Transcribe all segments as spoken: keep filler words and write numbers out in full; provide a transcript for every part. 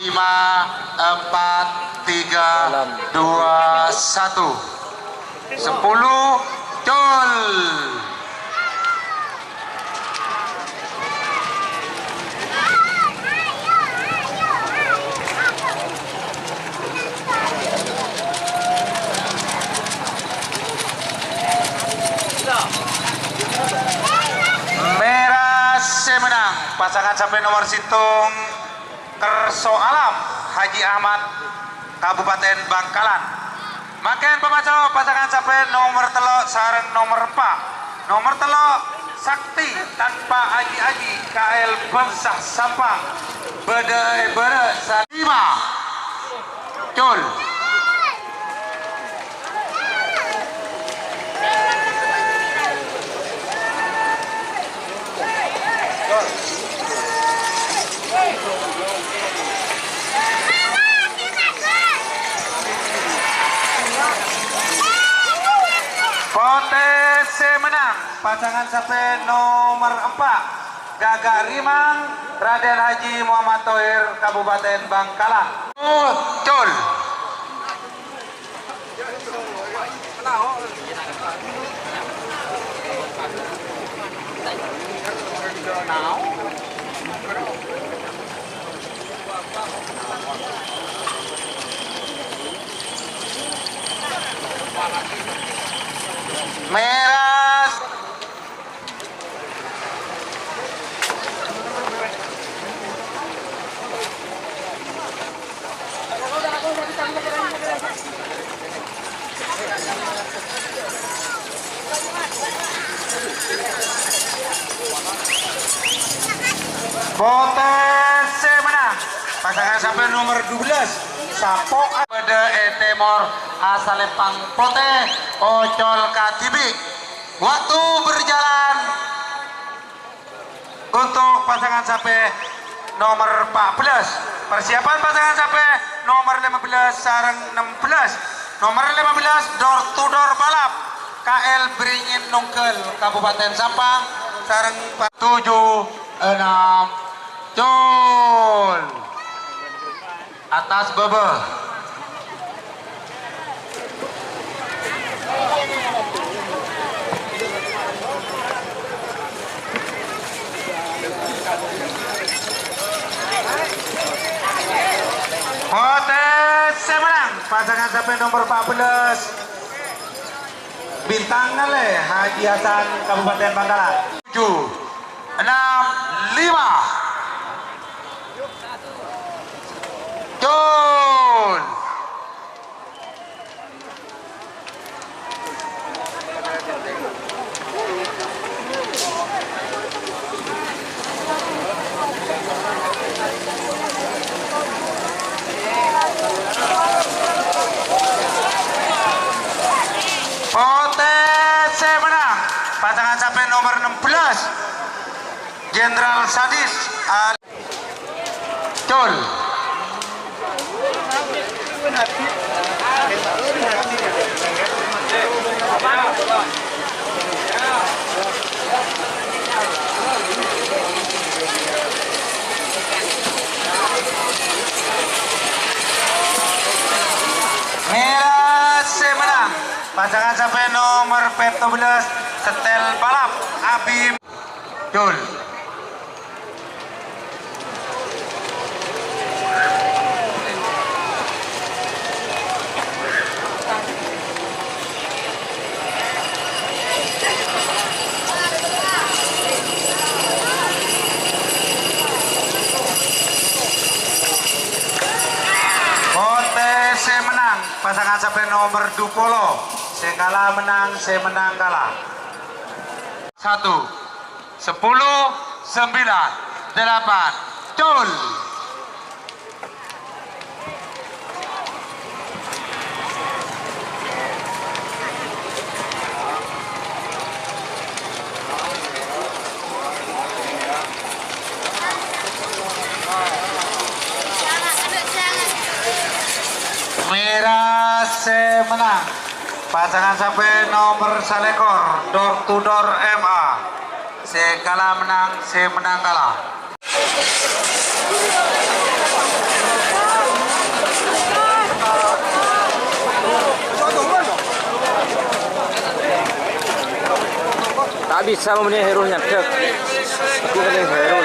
Lima, empat, tiga, dua, satu. Sepuluh, cul. Mèra sè mennang, pasangan sampè' nomer sèttong. Kerso Alam, Haji Ahmad, Kabupaten Bangkalan. Mangkèn pamaso pasangan sampè' nomer tello' sareng nomer empa'. Nomer tello', Sakti Tanpa Aji-Aji, K L Bangsa Sampang. Bâdâ è bârâ' sa-, lima. Cul. Potè sè mennang, pasangan sampè' nomer empa', Gagak Rimang, Raden Haji Muhammad Thohir, Kabupaten Bangkalan. Muncul. Mèra. Potè sè mennang, pasangan sampè' nomer dua belas, Sapo. Bâdâ è tèmor, asalèpang potè, ocol kadhibi'. Waktu berjalan. Untuk pasangan sampè' nomer empat belas. Persiapan pasangan sampè' nomer lima belas sareng enam belas. Nomer lima belas door to door balap K L Beringin Nunggal, Kabupaten Sampang, sareng pa-, tujuh, enam, cul. Attas bâbâ. Potè sè mennang, pasangan sampè' nomer empat belas, Bintang Ngalè, Haji Hasan, Kabupaten Bangkalan. Tujuh, enam, lima. Cul. Potè sè mennang, pasangan sampè' nomer enam belas, Jenderal Sadis. Cul. Mèra sè mennang, pasangan sampè' nomer pètto belas, Setel Balap, Abim. Cul. Potè sè mennang, pasangan sampè' nomer dua puluh, sè kala mennang, sè mennang kala. Satu, sepuluh, sembilan, delapan, cul. Mèra sè mennang. Pasangan sampè' nomer salèkor, door to door M A. Sè kala mennang, sè mennang kala. Bisa meni Hairul nyadek. Aku meni Hairul.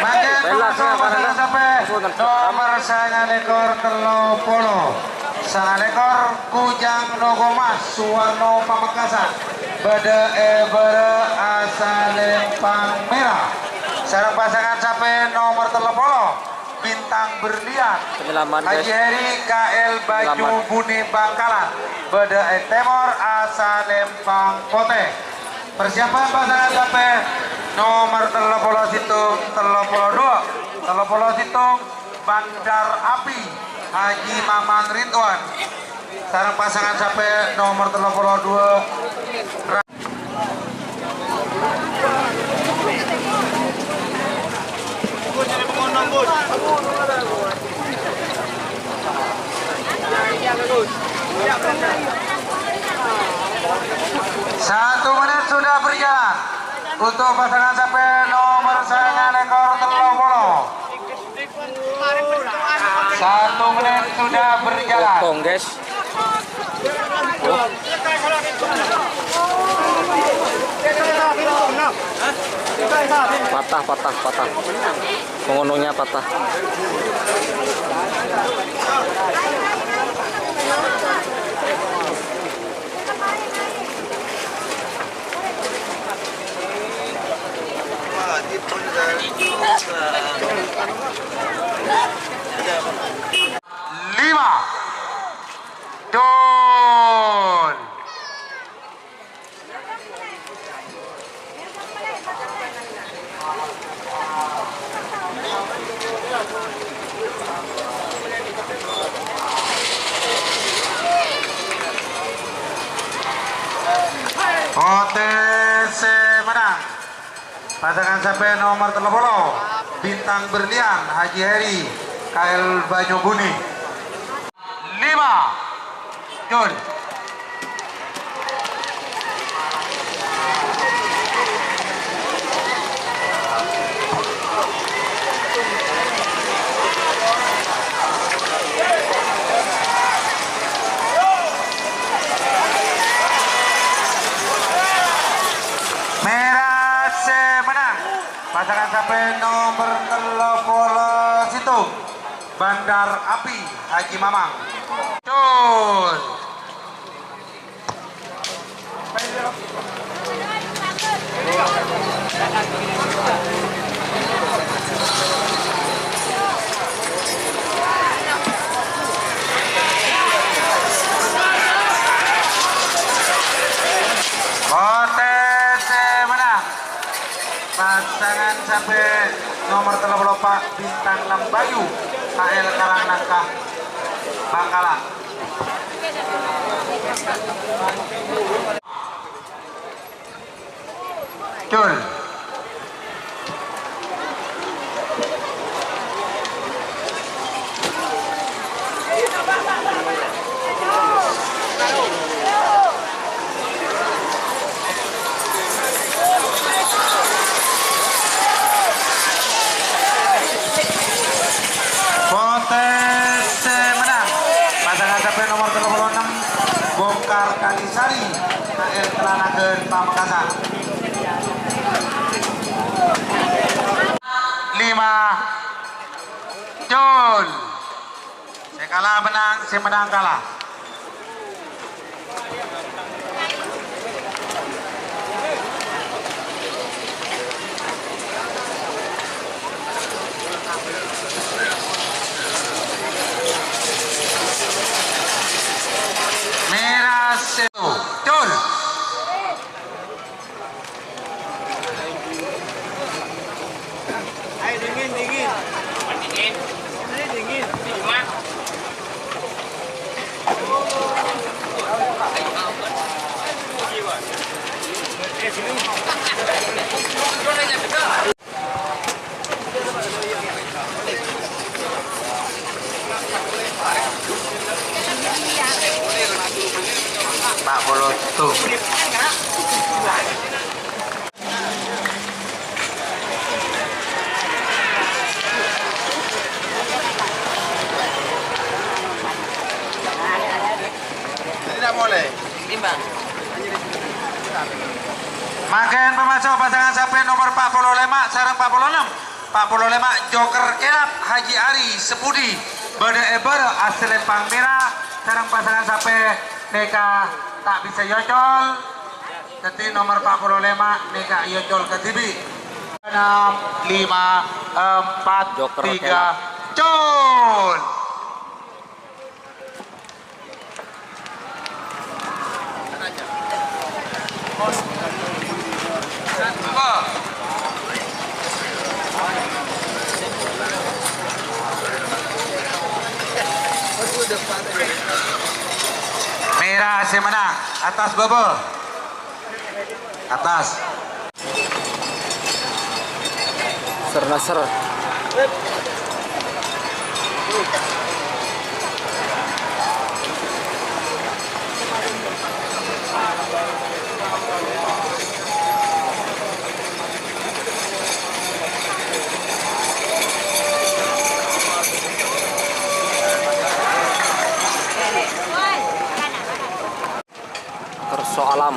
Mangkèn, Bella, pamaso, Bella, Bella. Pasangan sampè' nomer sangalèkor tello polo. Sangalèkor Kujang Nokomas, Suwarno Pamekasan. Bâdâ è bârâ' asalèmpang mèra. Sareng pasangan sampè' nomer tello polo. Bintang Berlian, Penyelaman, guys. Haji Heri K L Banyubuni Bangkalan, bâdâ è tèmor asalèmpang potè. Persiapan pasangan sampè' nomer tello polo sèttong, tello polo duwâ', tello polo sèttong, Bandar Api, Haji Mamang Ridwan. Sareng pasangan sampè' nomer tello polo duwâ', Satu menit sudah berjalan untuk pasangan sampè' nomer sangalèkor tello polo. Satu menit sudah berjalan. Potong, guys. Patah, patah, patah. Pengonongnya patah. Lima. Dul. Potè sè mennang. Pasangan sampè' nomer tello polo, Bintang Berlian, Haji Heri, K L Banyubuni. Lima. Jul. Mèra sè mennang. Pasangan sampè' nomer tello polo sèttong, Bandar Api, Haji Mamang. Cus. Potè sè mennang. Pasangan sampè' nomer tello polo empa', Bintang Lambayu, K L Karangnangka, Bangkalan. Cul. Potè sè mennang, pasangan sampè' nomer tello polo ennem, Bongkar Kalisari, K L Telanagan, Pamekasan. Lima. Cul. Sè kala mennang, sè mennang kala. Mèra sèttong. Cul. Ayo, dingin, dingin. Dingin. Dingin. Empat puluh tujuh. Jadi dah boleh. Timbang. Akhèr pamaso' pasangan sapè nomer empat puluh lèma' sareng empat puluh enam. Empat puluh lèma' Joker Kelap Haji Ari Sepudi bâdâ è bârâ' asèllèmpang mèra sareng pasangan sapè nèka ta' bisa èocol. Dhâddhi nomer empat puluh lèma' nèka èocol kadhibi'. Enam, lima, empat, Joker tiga, Kelap. Col! Mèra sè mennang, atas bâbâ. Atas. Ser, Nasser. Kerso Alam.